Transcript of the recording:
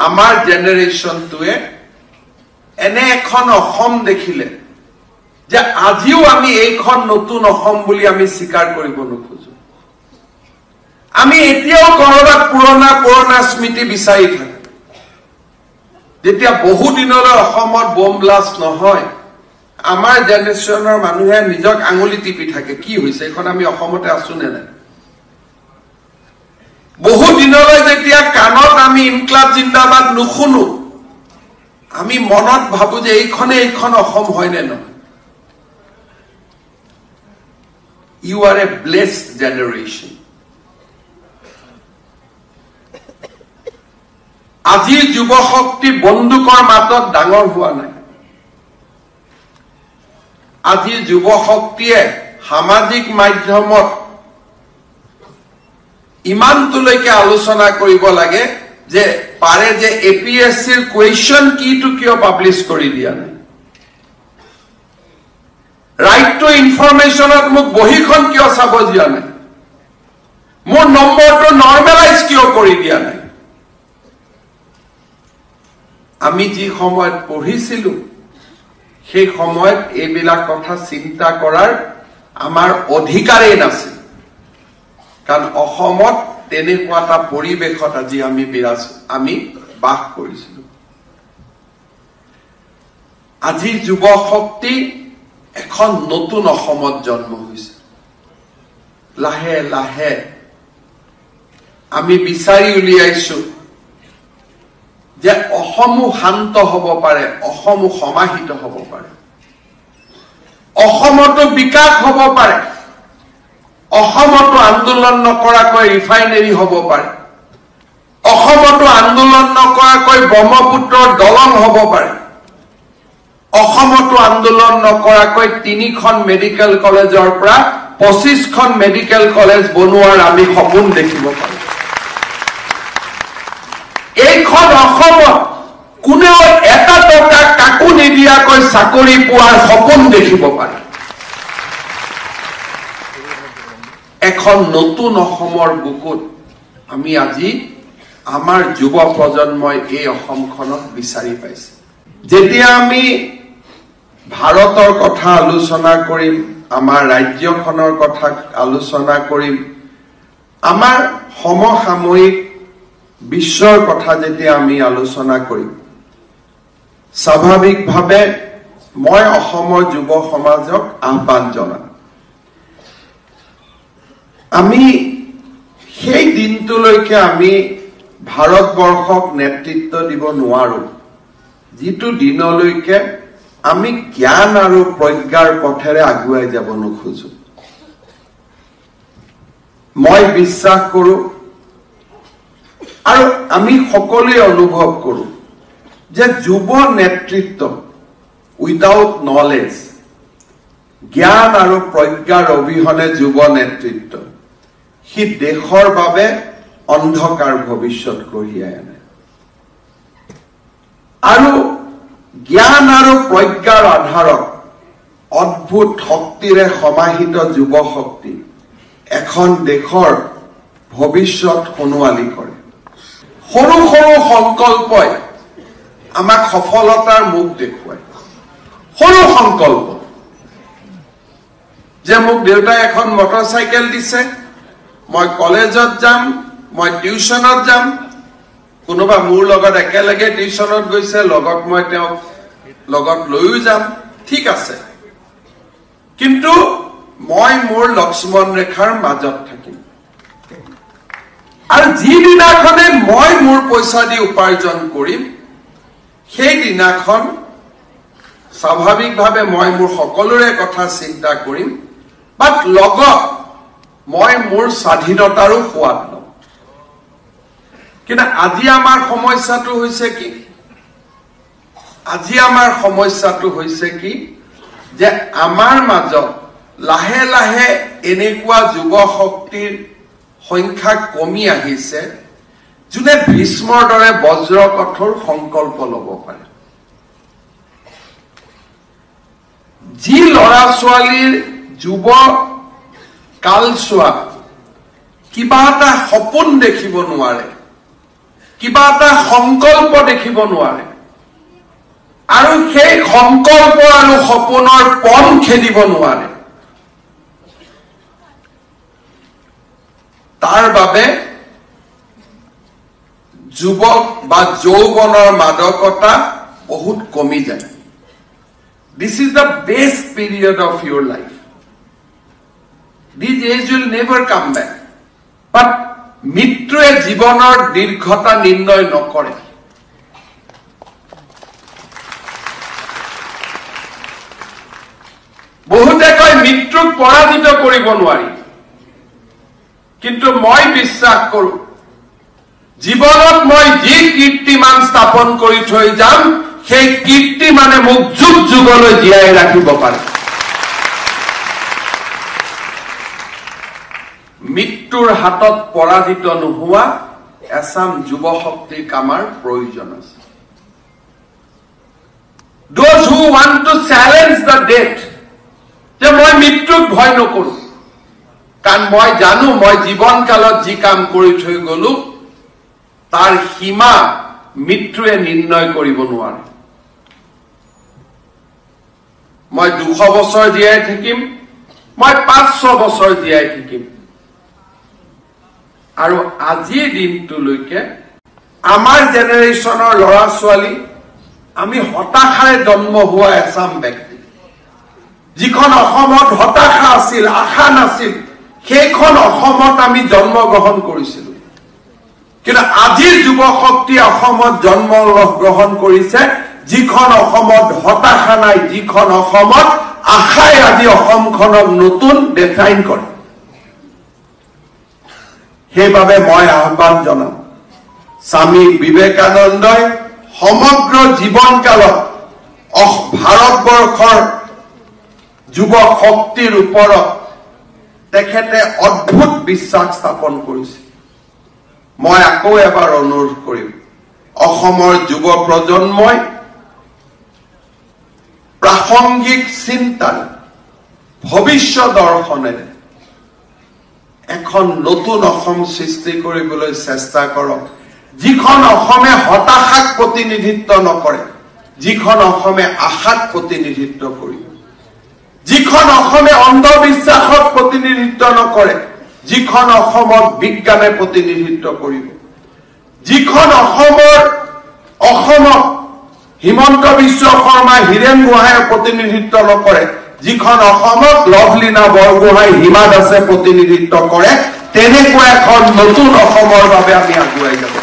আমাৰ জেনেৰেশ্যনটোৱে এনে এখন অসম দেখিলে যে আজিও আমি এইখন নতুন অসম বুলি আমি স্বীকাৰ কৰিব নোখোজো। আমি এতিয়াও কৰবাত পুৰণা পুৰণা স্মৃতি বিচাৰি থাকো। যেতিয়া বহু দিনলৈ অসমত বোম ব্লাষ্ট নহয়, আমাৰ জেনেৰেশ্যনৰ মানুহে নিজক আঙুলি টিপি থাকে, কি হৈছে এইখন, আমি অসমতে আছো নে নাই। বহু দিনলৈ যেতিয়া কাণত আমি ইনকলাব জিন্দাবাদ নুশুনো, আমি মনত ভাবো যে এইখনে এইখন অসম হয় নে নহয়। You are a blessed generation. আজিৰ যুৱ শক্তি বন্দুকৰ মাতত ডাঙৰ হোৱা নাই। আজিৰ যুৱ শক্তিয়ে সামাজিক মাধ্যমত ইমানটোলৈকে আলোচনা কৰিব লাগে যে পাৰে যে এ পি এছ চিৰ কুৱেশ্যন কিটো কিয় পাব্লিছ কৰি দিয়া নাই, ৰাইট টু ইনফৰমেশ্যনত মোক বহীখন কিয় চাব দিয়া নাই, মোৰ নম্বৰটো নৰ্মেলাইজ কিয় কৰি দিয়া নাই। আমি যি সময়ত পঢ়িছিলো সেই সময়ত এইবিলাক কথা চিন্তা কৰাৰ আমাৰ অধিকাৰেই নাছিল, কাৰণ অসমত তেনেকুৱা এটা পৰিৱেশত আজি আমি বাস কৰিছিলো। আজি যুৱ শক্তি এখন নতুন অসমত জন্ম হৈছে। লাহে লাহে আমি বিচাৰি উলিয়াইছো যে অসমো শান্ত হ'ব পাৰে, অসমো সমাহিত হ'ব পাৰে, অসমতো বিকাশ হ'ব পাৰে, অসমতো আন্দোলন নকৰাকৈ ৰিফাইনেৰী হ'ব পাৰে, অসমতো আন্দোলন নকৰাকৈ ব্ৰহ্মপুত্ৰৰ দলং হ'ব পাৰে, অসমতো আন্দোলন নকৰাকৈ 3খন মেডিকেল কলেজৰ পৰা 25খন মেডিকেল কলেজ বনোৱাৰ আমি সপোন দেখিব পাৰোঁ। এইখন অসমত কোনেও এটা টকা কাকো নিদিয়াকৈ চাকৰি পোৱাৰ সপোন দেখিব পাৰে। এখন নতুন অসমৰ বুকুত আমি আজি আমাৰ যুৱ প্ৰজন্মই এই অসমখনক বিচাৰি পাইছে। যেতিয়া আমি ভাৰতৰ কথা আলোচনা কৰিম, আমাৰ ৰাজ্যখনৰ কথা আলোচনা কৰিম, আমাৰ সমসাময়িক বিশ্বৰ কথা যেতিয়া আমি আলোচনা কৰিম, স্বাভাৱিকভাৱে মই অসমৰ যুৱ সমাজক আহ্বান জনাম, আমি সেই দিনটোলৈকে আমি ভাৰতবৰ্ষক নেতৃত্ব দিব নোৱাৰো যিটো দিনলৈকে আমি জ্ঞান আৰু প্ৰজ্ঞাৰ পথেৰে আগুৱাই যাব নোখোজো। মই বিশ্বাস কৰো আৰু আমি সকলোৱে অনুভৱ কৰো যে যুৱ নেতৃত্ব উইদাউট নলেজ, জ্ঞান আৰু প্ৰজ্ঞাৰ অবিহনে যুৱ নেতৃত্ব সি দেশৰ বাবে অন্ধকাৰ ভৱিষ্যত কঢ়িয়াই আনে। আৰু জ্ঞান আৰু প্ৰজ্ঞাৰ আধাৰত অদ্ভুত শক্তিৰে সমাহিত যুৱ শক্তি এখন দেশৰ ভৱিষ্যত সোণোৱালী কৰে। সৰু সৰু সংকল্পই আমাক সফলতাৰ মুখ দেখুৱায়। সৰু সংকল্প যে মোক দেউতাই এখন মটৰ চাইকেল দিছে, মই কলেজত যাম, মই টিউচনত যাম, কোনোবা মোৰ লগত একেলগে টিউচনত গৈছে, লগত মই তেওঁক লগত লৈও যাম, ঠিক আছে, কিন্তু মই মোৰ লক্ষ্মণ ৰেখাৰ মাজত থাকিম। আৰু যিদিনাখনে মই মোৰ পইচা দি উপাৰ্জন কৰিম, সেইদিনাখন স্বাভাৱিকভাৱে মই মোৰ সকলোৰে কথা চিন্তা কৰিম, বাট লগত মই মোৰ স্বাধীনতাৰো সোৱাদ ল'ম। কিন্তু আজি আমাৰ সমস্যাটো হৈছে কি, আজি আমাৰ সমস্যাটো হৈছে কি যে আমাৰ মাজত লাহে লাহে এনেকুৱা যুৱ শক্তিৰ সংখ্যা কমি আহিছে যোনে ভীষ্মৰ দৰে বজ্ৰ কঠোৰ সংকল্প ল'ব পাৰে। যি ল'ৰা ছোৱালীৰ যুৱ কালচোৱা কিবা এটা সপোন দেখিব নোৱাৰে, কিবা এটা সংকল্প দেখিব নোৱাৰে, আৰু সেই সংকল্প আৰু সপোনৰ পণ খেদিব নোৱাৰে, তাৰ বাবে যুৱক বা যৌৱনৰ মাদকতা বহুত কমি যায়। This is the best period of your life. This age will never come back. But মৃত্যুৱে জীৱনৰ দীৰ্ঘতা নিৰ্ণয় নকৰে। বহুতে কয় মৃত্যুক পৰাজিত কৰিব নোৱাৰি, কিন্তু মই বিশ্বাস কৰো জীৱনত মই যি কীৰ্তিমান স্থাপন কৰি থৈ যাম, সেই কীৰ্তিমানে মোক যুগ যুগলৈ জীয়াই ৰাখিব পাৰে। মৃত্যুৰ হাতত পৰাজিত নোহোৱা এচাম যুৱ শক্তিৰ কামাৰ প্ৰয়োজন আছে। Those who want to challenge the death, যে মই মৃত্যুক ভয় নকৰো, কাৰণ মই জানো মই জীৱনকালত যি কাম কৰি থৈ গলো তাৰ সীমা মৃত্যুৱে নিৰ্ণয় কৰিব নোৱাৰে। মই 200 বছৰ জীয়াই থাকিম, মই 500 বছৰ জীয়াই থাকিম, আৰু আজিৰ দিনটোলৈকে আমাৰ জেনেৰেশ্যনৰ ল'ৰা ছোৱালী আমি হতাশাৰে জন্ম হোৱা এচাম ব্যক্তি। যিখন অসমত হতাশা আছিল, আশা নাছিল, সেইখন অসমত আমি জন্মগ্ৰহণ কৰিছিলো। কিন্তু আজিৰ যুৱ শক্তি অসমত জন্ম গ্ৰহণ কৰিছে, যিখন অসমত হতাশা নাই, যিখন অসমত আশাই আজি অসমখনক নতুন ডিফাইন কৰে। সেইবাবে মই আহ্বান জনাম, স্বামী বিবেকানন্দই সমগ্ৰ জীৱনকালত ভাৰতবৰ্ষৰ যুৱ শক্তিৰ ওপৰত তেখেতে অদ্ভুত বিশ্বাস স্থাপন কৰিছে। মই আকৌ এবাৰ অনুৰোধ কৰিম, অসমৰ যুৱ প্ৰজন্মই প্ৰাসংগিক চিন্তাৰে, ভৱিষ্য দৰ্শনেৰে এখন নতুন অসম সৃষ্টি কৰিবলৈ চেষ্টা কৰক, যিখন অসমে হতাশাক প্ৰতিনিধিত্ব নকৰে, যিখন অসমে আশাক প্ৰতিনিধিত্ব কৰিব, যিখন অসমে অন্ধবিশ্বাসক প্ৰতিনিধিত্ব নকৰে, যিখন অসমত বিজ্ঞানে প্ৰতিনিধিত্ব কৰিব, যিখন অসমত হিমন্ত বিশ্ব শৰ্মা, হীৰেণ গোহাঁয়ে প্ৰতিনিধিত্ব নকৰে, যিখন অসমত লভলীনা বৰগোহাঁই, হিমা দাসে প্ৰতিনিধিত্ব কৰে, তেনেকুৱা এখন নতুন অসমৰ বাবে আমি আগুৱাই যাব।